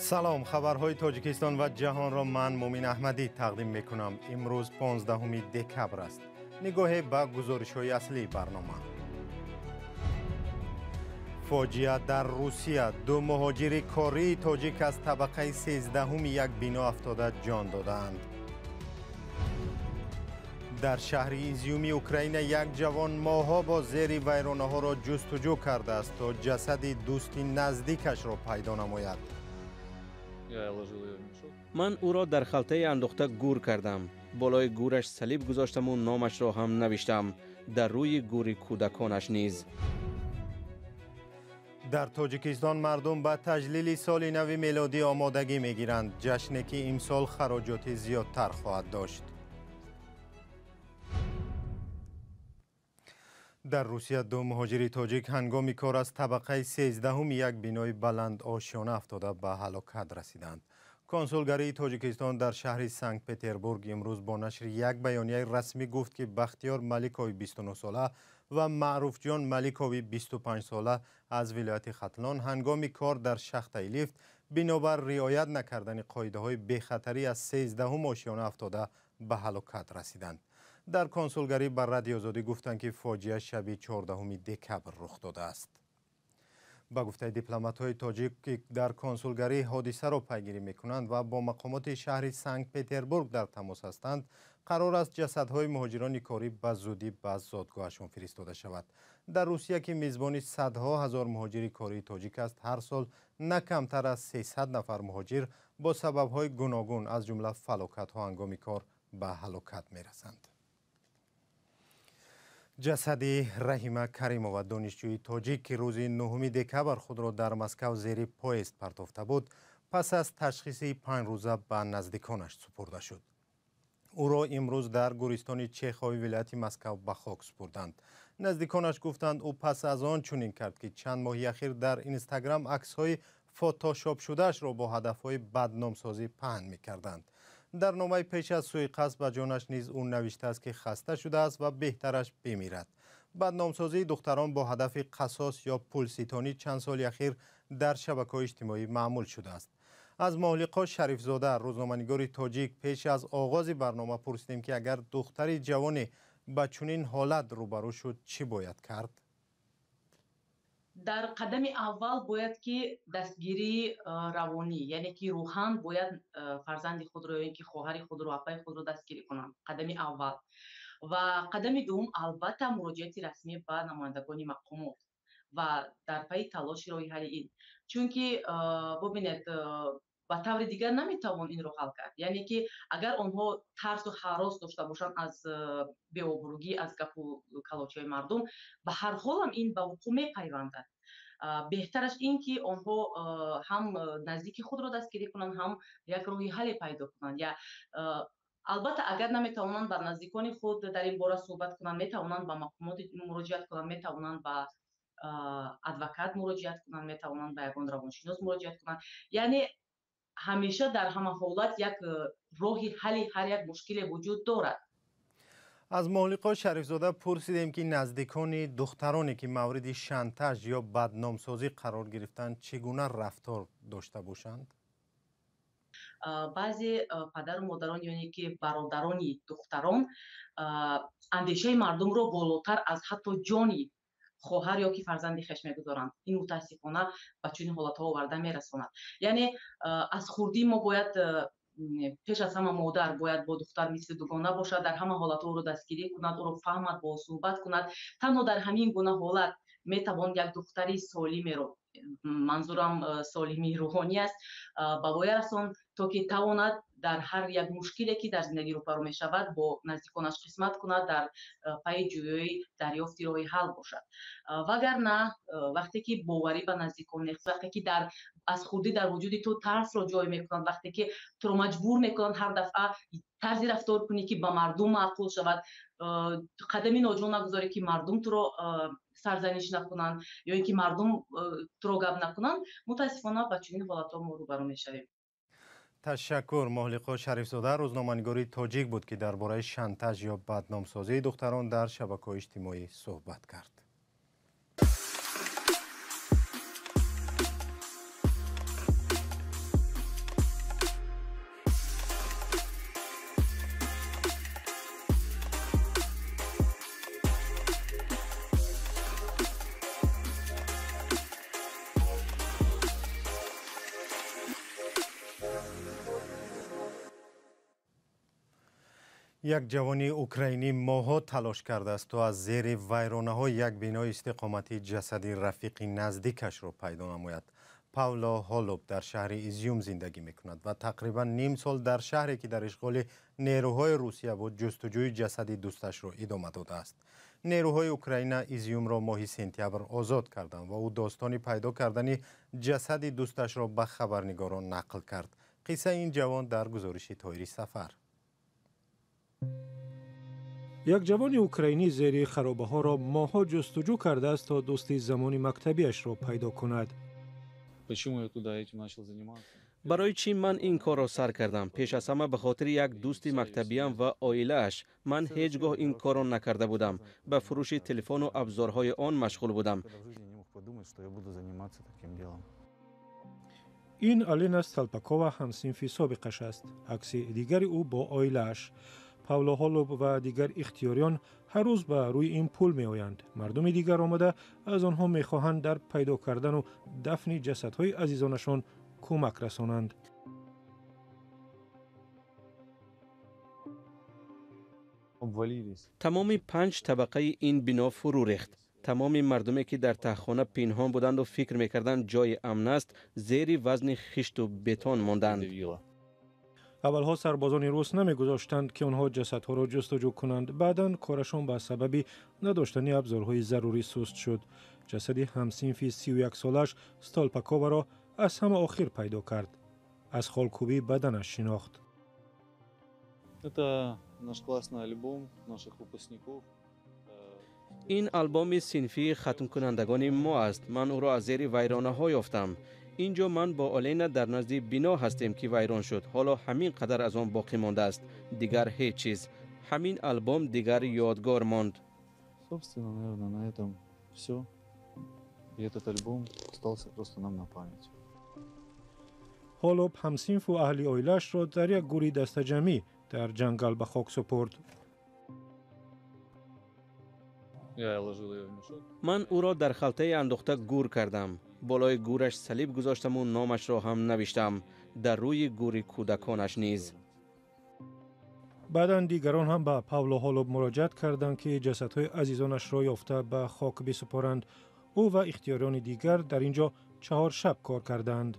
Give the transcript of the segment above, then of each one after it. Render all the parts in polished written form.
Салом, хабарҳои Тоҷикистон ва ҷаҳонро ман Мумин Аҳмадӣ тақдим мекунам. Имрӯз 15 декабр аст. Нигоҳе ба гузоришҳои аслии барнома. Фоҷиа дар Русия. Ду муҳоҷири кории тоҷик аз табақаи 13 як бино афтода ҷон додаанд. Дар шаҳри Изюми Украина як ҷавон моҳҳо бо зери вайронаҳоро ҷустуҷӯ кардааст, то ҷасади дӯсти наздикашро пайдо намояд. Ман ӯро дар халтае андохта гур кардам. Болои гӯраш салиб гузоштаму номашро ҳам навиштам. Дар рӯи гӯри кӯдаконаш низ. Дар Тоҷикистон мардум ба таҷлили соли нави мелодӣ омодагӣ мегиранд. Ҷашне ки имсол хароҷоти зиёдтар хоҳад дошт. Дар Русия ду муҳоҷири тоҷик ҳангоми кор аз табақаи 13 як бинои баландошёна афтода ба ҳалокат расиданд. Консулгарии Тоҷикистон дар шаҳри Санкт-Петербург имрӯз бо нашри як баёнияи расмӣ гуфт, ки Бахтиёр Маликови 29-сола ва Маъруфҷон Маликови 25-сола аз вилояти Хатлон ҳангоми кор дар шахтаи лифт бинобар риоят накардани қоидаҳои бехатарӣ аз 13 ошёна афтода ба ҳалокат расиданд. Дар консулгарӣ ба Радиои Озодӣ гуфтанд, ки фоҷиа шаби 14 декабр рух додааст. Ба гуфтаи дипломатҳои тоҷик, ки дар консулгарӣ ҳодисаро пайгирӣ мекунанд ва бо мақомоти шаҳри Санкт-Петербург дар тамос ҳастанд, қарор аст ҷасадҳои муҳоҷирони корӣ ба зудӣ ба зодгоҳашон фиристода шавад. Дар Русия, ки мизбони садҳо ҳазор муҳоҷири кории тоҷик аст, ҳар сол на камтар аз 300 нафар муҳоҷир бо сабабҳои гуногун, аз ҷумла фалокатҳо ҳангоми кор ба ҳалокат мерасанд. Ҷасади Раҳима Каримова, донишҷӯи тоҷик, ки рӯзи 9 декабр худро дар Москав зери поезд партофта буд, пас аз ташхиси 5 рӯза ба наздиконаш супурда шуд. Ӯро имрӯз дар гӯристони Чехови вилояти Москав ба хок супурданд. Наздиконаш гуфтанд, ӯ пас аз он чунин кард, ки чанд моҳи ахир дар Инстаграм аксҳои фотошопшудаашро бо ҳадафҳои бадномсозӣ паҳн мекарданд. Дар номаи пеш аз сӯиқасд ба ҷонаш низ ӯ навиштааст, ки хаста шудааст ва беҳтараш бимирад. Бадномсозии духтарон бо ҳадафи қасос ё пулситонӣ чанд соли ахир дар шабакаҳои иҷтимоӣ маъмул шудааст. Аз Моҳлиқо Шарифзода, рӯзноманигори тоҷик, пеш аз оғози барнома пурсидем, ки агар духтари ҷавоне ба чунин ҳолат рӯбарӯ шуд, чӣ бояд кард? Дар қадами аввал бояд ки дастгирии равонӣ, яъне ки рӯҳан бояд фарзанди худро ё ин ки хоҳари худро, апаи худро дастгирӣ кунанд, қадами аввал. Ва қадами дуввум, албатта, муроҷиати расмӣ ба намояндагони мақомот ва дар пайи талоши роҳи ҳалли ин, чунки бубинед, ба таври дигар наметавон инро ҳал кард. Яъне ки агар онҳо тарсу ҳарос дошта бошанд аз беобрӯгӣ, аз гапу калочиҳои мардум, ба ҳар ҳолам ин ба вуқӯъ мепайвандад. Беҳтараш ин ки онҳо ҳам наздики худро дастгирӣ кунанд, ҳам як роҳи ҳалле пайдо кунанд. Я албатта, агар наметавонанд ба наздикони худ дар ин бора суҳбат кунанд, метавонанд ба мақомот муроҷиат кунанд, метавонанд ба адвокат муроҷиат кунанд, метавонанд ба ягон равоншинос муроҷиат кунанд. Яъне ҳамеша дар ҳама ҳолат як роҳи ҳалли ҳар як мушкиле вуҷуд дорад. Аз Моҳлиқо Шарифзода пурсидем, ки наздикони духтароне, ки мавриди шантаж ё бадномсозӣ қарор гирифтанд, чӣ гуна рафтор дошта бошанд. Баъзе падару модарон ё ки бародарони духтарон андешаи мардумро болотар аз ҳатто ҷони хоҳар ё ки фарзанди хеш мегузоранд. Ин мутаассифона ба чунин ҳолатҳо оварда мерасонад. Яъне аз хурдӣ мо бояд, пеш аз ҳама модар бояд бо духтар мисли дугона бошад, дар ҳама ҳолатҳо ӯро дастгирӣ кунад, ӯро фаҳмад, бо суҳбат кунад. Танҳо дар ҳамин гуна ҳолат метавон як духтари солимеро, манзурам солимии рӯҳонӣ аст, ба воя расонд, то ки тавонад дар ҳар як мушкиле, ки дар зиндагӣ рӯбарӯ мешавад, бо наздиконаш қисмат кунад, дар пайи ҷӯёи дарёфти роҳи ҳал бошад. Вагарна вақте ки боварӣ ба наздикон нест, вақте ки дар аз хурдӣ дар вуҷуди ту тарсро ҷой мекунанд, вақте ки туро маҷбур мекунанд ҳар дафъа тарзи рафтор кунӣ, ки ба мардум маъқул шавад, қадами ноҷо нагузорӣ, ки мардум туро сарзаниш накунанд ё ин ки мардум туро гап накунанд, мутаассифона ба чунин ҳолатҳо мо рӯбарӯ мешавем. Ташаккур. Моҳлиқо Шарифзода, рӯзноманигори тоҷик буд, ки дар бораи шантаж ё бадномсозии духтарон дар шабакаҳои иҷтимоӣ суҳбат кард. Як ҷавони украинӣ моҳҳо талош кардааст, то аз зери вайронаҳои як бинои истиқоматӣ ҷасади рафиқи наздикашро пайдо намояд. Павло Ҳолуб дар шаҳри Изюм зиндагӣ мекунад ва тақрибан ним сол дар шаҳре, ки дар ишғоли нерӯҳои Русия буд, ҷустуҷӯи ҷасади дӯсташро идома додааст. Нерӯҳои Украина Изюмро моҳи сентябр озод карданд ва ӯ достони пайдо кардани ҷасади дӯсташро ба хабарнигорон нақл кард. Қиссаи ин ҷавон дар гузориши Тоҳири Сафар. Як ҷавони украинӣ зери харобаҳоро моҳҳо ҷустуҷӯ кардааст, то дӯсти замони мактабиашро пайдо кунад. Барои чӣ ман ин корро сар кардам? Пеш аз ҳама ба хотири як дӯсти мактабиям ва оилааш. Ман ҳеҷ гоҳ ин корро накарда будам. Ба фурӯши телефону абзорҳои он машғул будам. Ин Алина Сталпакова, ҳамсинфи собиқаш аст. Акси дигари ӯ бо оилааш. Павло Ҳолуб ва дигар ихтиёриён ҳар рӯз ба рӯи ин пул меоянд. Мардуми дигар омада аз онҳо мехоҳанд дар пайдо кардану дафни ҷасадҳои азизонашон кӯмак расонанд. Тамоми панҷ табақаи ин бино фурӯ рехт. Тамоми мардуме, ки дар таҳхона пинҳон буданду фикр мекарданд, ҷои амн аст, зери вазни хишту бетон монданд. Аввалҳо сарбозони рус намегузоштанд, ки онҳо ҷасадҳоро ҷустуҷӯ кунанд. Баъдан корашон ба сабаби надоштани абзорҳои зарурӣ суст шуд. Ҷасади ҳамсинфи 31-солааш Столпаковаро аз ҳама охир пайдо кард. Аз холкӯбии баданаш шинохт. Ин албоми синфии хатмкунандагони мо аст. Ман ӯро аз зери вайронаҳо ёфтам. Ин ҷо ман бо Олена дар назди бино ҳастем, ки вайрон шуд. Ҳоло ҳамин қадар аз он боқӣ мондааст, дигар ҳеҷ чиз. Ҳамин албом дигар ёдгор монд. Собственно, наверное, на этом все. И этот альбом остался просто нам на память. Ҳолуб ҳамсинфу аҳли оилаашро дар як гури дастаҷамӣ дар ҷангал ба хок супурд. Ман ӯро дар халтае андохта гур кардам. Болои гӯраш салиб гузоштаму номашро ҳам навиштам. Дар рӯи гӯри кӯдаконаш низ. Баъдан дигарон ҳам ба Павло Ҳолуб муроҷиат карданд, ки ҷасадҳои азизонашро ёфта ба хок бисупоранд. Ӯ ва ихтиёриёни дигар дар ин ҷо 4 шаб кор карданд.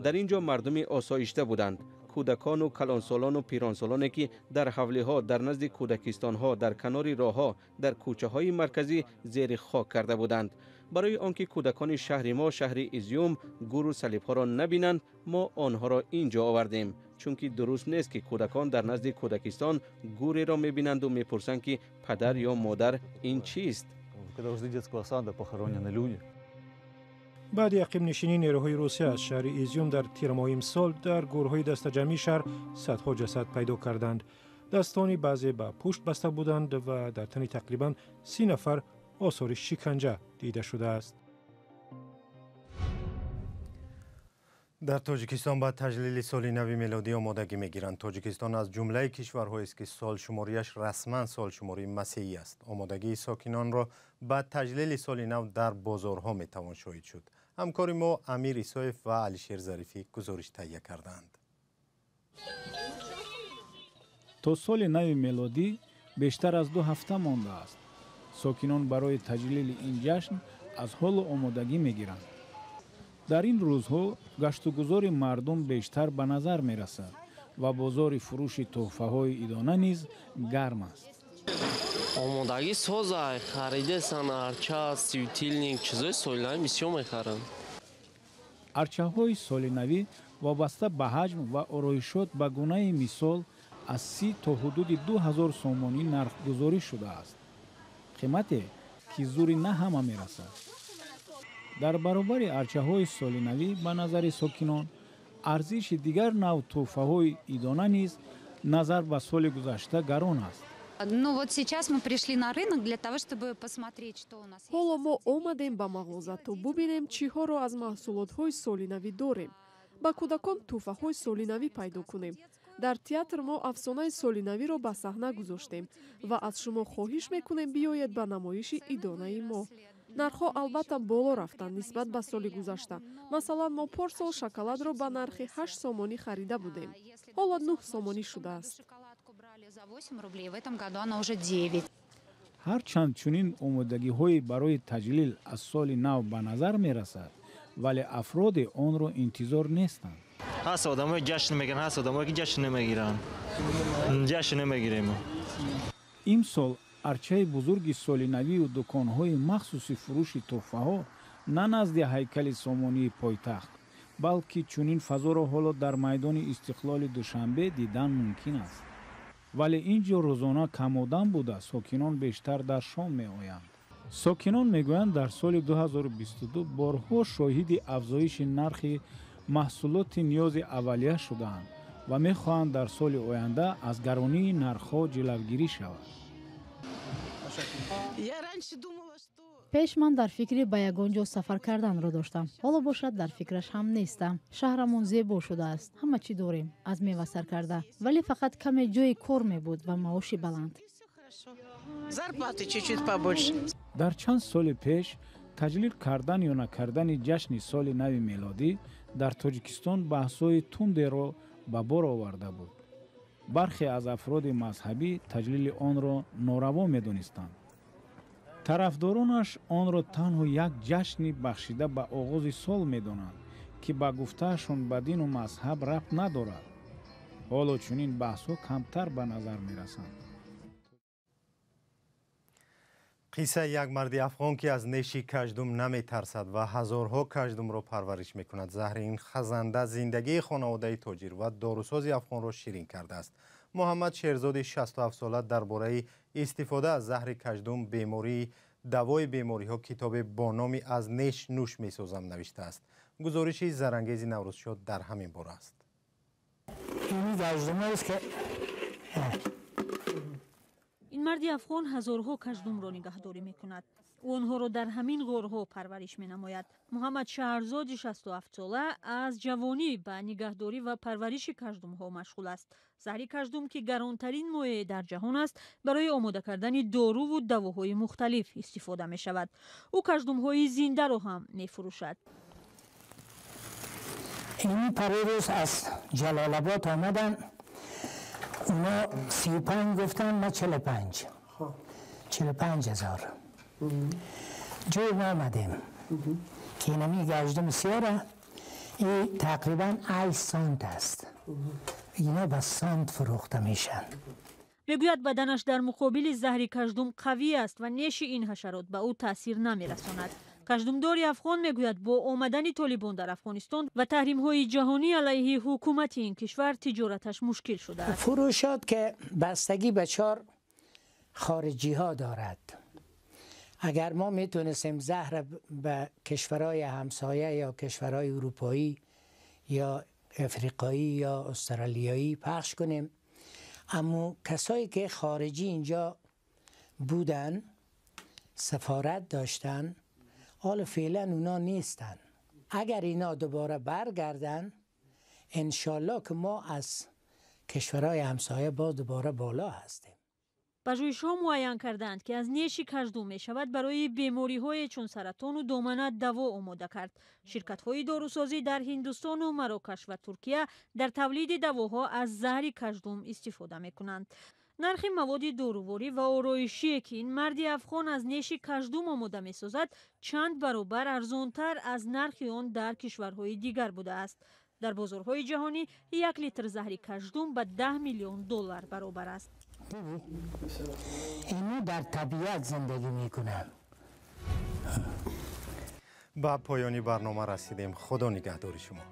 Дар ин ҷо мардуми осоишта буданд, кӯдакону калонсолону пиронсолоне, ки дар ҳавлиҳо, дар назди кӯдакистонҳо, дар канори роҳҳо, дар кӯчаҳои марказӣ зери хок карда буданд. Барои он ки кӯдакони шаҳри мо, шаҳри Изюм, гуру салибҳоро набинанд, мо онҳоро ин ҷо овардем, чунки дуруст нест, ки кӯдакон дар назди кӯдакистон гуреро мебинанду мепурсанд, ки падар ё модар, ин чист? Баъди ақибнишинии нерӯҳои Русия аз шаҳри Изюм дар тирмоҳи имсол, дар гурҳои дастаҷамъии шаҳр садҳо ҷасад пайдо карданд. Дастони баъзе ба пушт баста буданд ва дар тани тақрибан 30 нафар осори шиканҷа дида шудааст. Дар Тоҷикистон ба таҷлили соли нави мелодӣ омодагӣ мегиранд. Тоҷикистон аз ҷумлаи кишварҳоест, ки солшумориаш расман солшумории масеҳӣ аст. Омодагии сокинонро ба таҷлили соли нав дар бозорҳо метавон шоҳид шуд. Ҳамкори мо Амир Исоев ва Алишер Зарифӣ гузориш таҳия кардаанд. То соли нави мелодӣ бештар аз 2 ҳафта мондааст. Сокинон барои таҷлили ин ҷашн аз ҳолу омодагӣ мегиранд. Дар ин рӯзҳо гаштугузори мардум бештар ба назар мерасад ва бозори фурӯши тӯҳфаҳои идона низ гарм аст. Омодагӣ созай, харидесан арча, светильник, чизои солинавӣ бисёр мехаранд. Арчаҳои солинавӣ вобаста ба ҳаҷм ва ороишот ба гунаи мисол аз 30 то ҳудуди 2000 сомонӣ нархгузорӣ шудааст. Қимате, ки зури на ҳама мерасад. Дар баробари арчаҳои солинавӣ ба назари сокинон арзиши дигар нав тӯҳфаҳои идона низ назар ба соли гузашта гарон аст. Ну вот сейчас мы пришли на рынок для того, чтобы посмотреть, что у нас. Ҳоло мо омадем ба мағоза, то бубинем, чиҳоро аз маҳсулотҳои солинавӣ дорем. Ба кӯдакон тӯҳфаҳои солинавӣ пайдо кунем. Дар театр мо афсонаи солинавиро ба саҳна гузоштем ва аз шумо хоҳиш мекунем, биёед ба намоиши идонаи мо. Нархҳо албатта боло рафтанд нисбат ба соли гузашта. Масалан, мо порсол шоколадро ба нархи 8 сомонӣ харида будем. Ҳоло 9 сомонӣ шудааст. Ҳарчанд чунин омодагиҳое барои таҷлил аз соли нав ба назар мерасад, вале афроде онро интизор нестанд. Ҳаст одамое ҷашн мегиранд, ҳаст одамое ки ҷашн намегиранд. Ҷашн намегирем. Имсол арчаи бузурги соли навию дуконҳои махсуси фурӯши тӯҳфаҳо на назди ҳайкали сомонии пойтахт, балки чунин фазоро ҳоло дар майдони Истиқлоли Душанбе дидан мумкин аст. Вале ин ҷо рӯзона камодам буда, сокинон бештар дар шом меоянд. Сокинон мегӯянд, дар соли 2022 борҳо шоҳиди афзоиши нархи маҳсулоти ниёзи аввалия шудаанд ва мехоҳанд дар соли оянда аз гаронии нархҳо ҷилавгирӣ шавад. Пеш ман дар фикри ба ягон ҷо сафар карданро доштам. Ҳоло бошад дар фикраш ҳам нестам. Шаҳрамон зебо шудааст. Ҳама чӣ дорем, аз мева сар карда. Вале фақат каме ҷои кор мебуд ва маоши баланд. Дар чанд соли пеш таҷлил кардан ё накардани ҷашни соли нави мелодӣ дар Тоҷикистон баҳсҳои тундеро ба бор оварда буд. Бархе аз афроди мазҳабӣ таҷлили онро нораво медонистанд. Тарафдоронаш онро танҳо як ҷашни бахшида ба оғози сол медонанд, ки ба гуфтаашон ба дину мазҳаб рабт надорад. Ҳоло чунин баҳсҳо камтар ба назар мерасанд. Қиссаи як марди афғон, ки аз неши каждум наметарсад ва ҳазорҳо каждумро парвариш мекунад. Заҳри ин хазанда зиндагии хонаводаи тоҷир ва дорусози афғонро ширин кардааст. Муҳаммад Шерзоди 67-сола дар бораи истифода аз заҳри каждум бемории давои бемориҳо китобе бо номи «Аз неш нӯш месозам» навиштааст. Гузориши зарангези Наврӯзшод дар ҳамин бора аст. Ин марди афғон ҳазорҳо каждумро нигаҳдорӣ мекунад. Ӯ онҳоро дар ҳамин ғорҳо парвариш менамояд. Муҳаммад Шаҳрзоди 67-сола аз ҷавонӣ ба нигаҳдорӣ ва парвариши каждумҳо машғул аст. Заҳри каждум, ки гаронтарин моеъ дар ҷаҳон аст, барои омода кардани доруву давоҳои мухталиф истифода мешавад. Ӯ каждумҳои зиндаро ҳам мефурӯшад. Ин парирӯз аз Ҷалолобод омаданд. اونا 35 گفتن، ما 45. 45 هزار جور ما آمدیم که اینمی گجدم سیاره، این تقریبا 8 سانت است. اینا به سانت فروخته میشن. мегӯяд баданаш дар муқобили заҳри каждум қавӣ аст ва неши ин ҳашарот ба ӯ таъсир намерасонад. Каждумдори афғон мегӯяд, бо омадани толибон дар Афғонистон ва таҳримҳои ҷаҳонӣ алайҳи ҳукумати ин кишвар тиҷораташ мушкил шудааст. фурӯшот ки бастагӣ ба чор хориҷиҳо дорад. агар мо метونستیم زهر به کشورهای همسایه یا کشورهای اروپایی یا افریقایی یا استرالیایی پخش کنیم، اما کسایی که خارجی اینجا بودن، سفارت داشتن، حالا فعلا اونا نیستن. اگر اینا دوباره برگردن، انشالله که ما از کشورهای همسایه باز دوباره بالا هستیم. Пажӯҳишҳо муайян кардаанд, ки аз неши каждум мешавад барои бемориҳое чун саратону домана даво омода кард. Ширкатҳои дорусозӣ дар Ҳиндустону Марокаш ва Туркия дар тавлиди давоҳо аз заҳри каждум истифода мекунанд. Нархи маводи доруворӣ ва ороишие, ки ин марди афғон аз неши каждум омода месозад, чанд баробар арзонтар аз нархи он дар кишварҳои дигар будааст. Дар бозорҳои ҷаҳонӣ як литр заҳри каждум ба 10 миллион доллар баробар аст. اینا در طبیعت زندگی میکنن. ба поёни барнома расидем. Худо нигаҳдори шумо.